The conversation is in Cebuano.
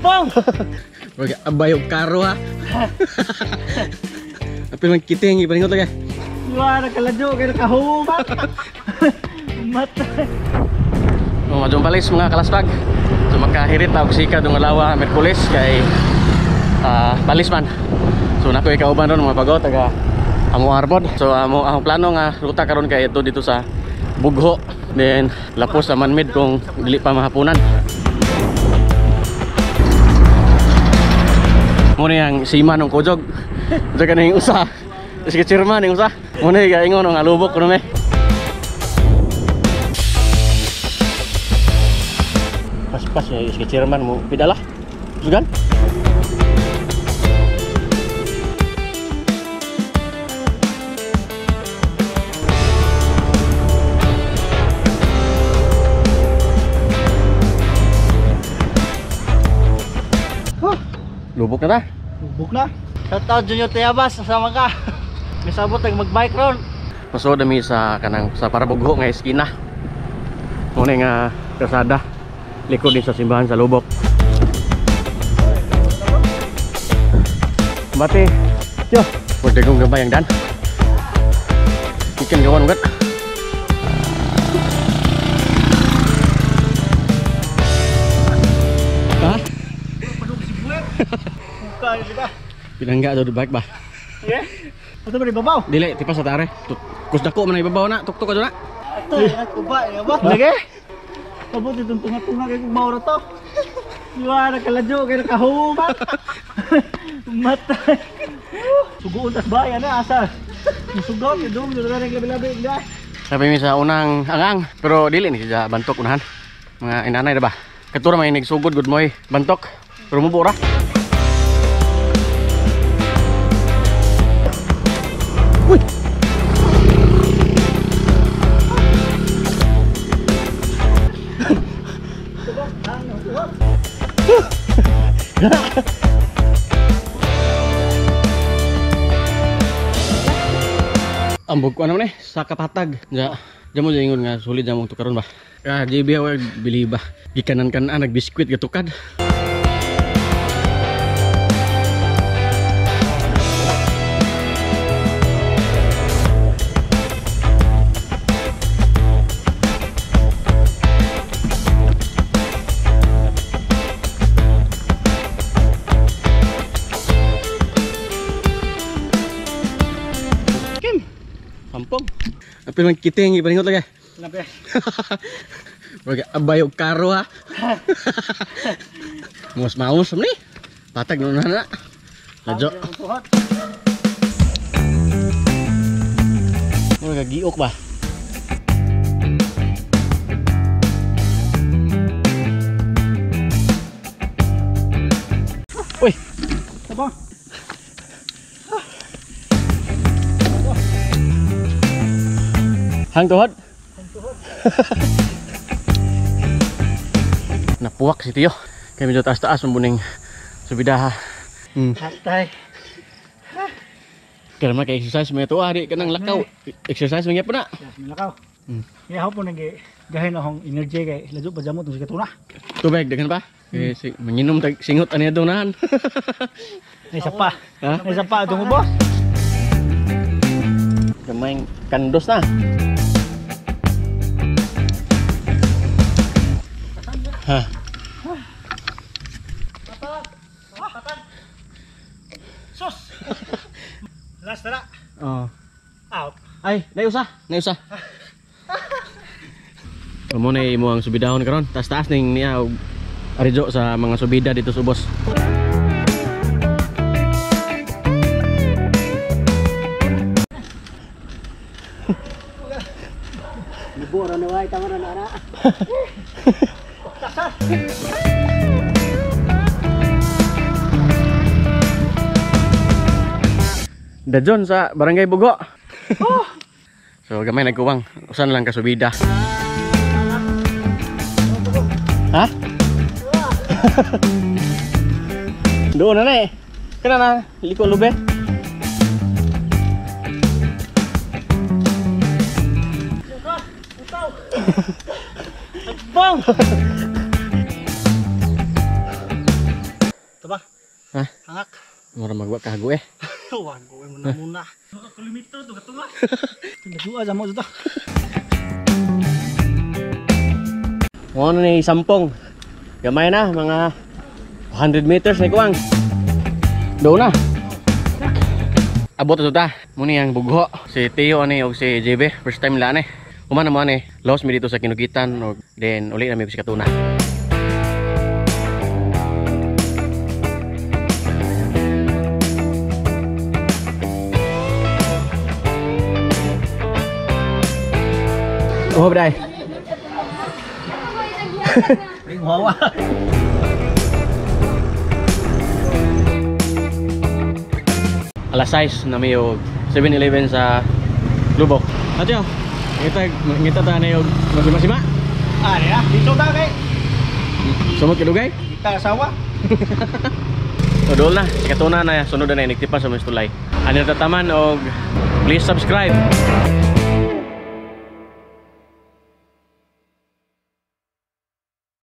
Bang! Wag abay og karo ha. Apil man kiting ipaningot lagi. Wah, nakaladyo kay nakahumat. Matay. Oh, madung palis mga kalaspag. So makahirit na og sika dong alawa Merkules kay palis man. So nako ikauban ron mga bago taga amo harbod. So amo ang plano nga ruta karon kay ito dito sa Bugho. Then lapos sa Manmid kung dili pa mahapunan. Muna yang sima nung kojog. Usa ka ning usa. Sige chairman ning usa. Muna yung ingon nga lubok kuno me. Pas-pas ya sige chairman mo pidala. Sugan. Lubok na ta? Lubok na. Shout out Junior Tayabas, kasama ka. May sabot tag magbike ron. Pasod mi sa kanang sa Parabugho nga eskina. Muna nga kalsada likod din sa simbahan sa Lubok. Bati. Yo, pagdagong gabay ang dan. Ikan gawan ugat. Ha? Pinangga daw di bike ba? Yeah. Ito ba di babaw? Dili, tipas sa tare. Kus dako man ay babaw na, tuktok ka na. Ito, uba, ya ba? Lagi. Abot itong tunga-tunga kay kung maura to. Iwa, nakaladyo kay nakahumat. Matay. Suguon tas bayan na asa. Sugaw ni dum dito na labi-labi da. Sabi mi sa unang angang, pero dili ni siya bantok unahan. Mga inanay da ba? Katura may nagsugod gud moy bantok. Pero mubo ra. Uy! Ambog ko ano ni sa kapatag. Ja, jamo ingon nga sulid jamo tukaron ba. Ah, JB wa bili ba. Gikanan kan-an nagbiskwit gatukad. Kampong. Apil man kiting ipaningot lagi. Labi. Wag abay og karo ha. Mos maus ni. Patag nun na. Ladyo. Mura giok ba? Uy. Sabang. Hang tuhod. Napuwak si Tio. Kaya medyo taas-taas mabuning subidaha. Hatay. Kaya naman kay exercise mo ito. Di ka nang lakaw. Exercise mo nga po na. Yes, may lakaw. Kaya ako po nag-gahin akong energy kay ladyo pa dyan mo itong sikatuna. Tubig, daghan pa? Eh, manginom tag singot ano yung nahan. May isa pa. May isa pa. Itong ubos. Gamay kandos na. Ha. Sus. Last na. Oh. Out. Ay, naiusa, naiusa. Amo na imo ang subidahon karon. Taas-taas ning niya og aridyo sa mga subida dito sa ubos. Liburo na way tama na na. Dajon sa Barangay Bugo. Oh. So gamay nagkuwang, usan lang kasubida. Ha? Doon na eh. Kana na liko lube. Bang! Ha? Hangak. Mura magwa kahago eh. Wag ko muna muna. Kilometro to katunga. Nagduwa sa mo to. Mo ni sampong. Gamay na mga 100 meters ni kuang. Doon na. Abot to ta. Muni ang bugho. Si Tio ani og si JB first time nila ani. Human na mo ani. Lost mi dito sa Kinugitan og then uli na mi og Sikatuna. Oh, bray. Ring hawa. Alas 6 na may og 7-Eleven sa Lubok. Atyo, ngita ngita ta na og masima-sima. Ah, ni na. Dito ta kay. Sumod kidugay. Kita asawa. So dool na, si Katuna na sunod na nagtipa sa mga tulay. Ano tataman og please subscribe.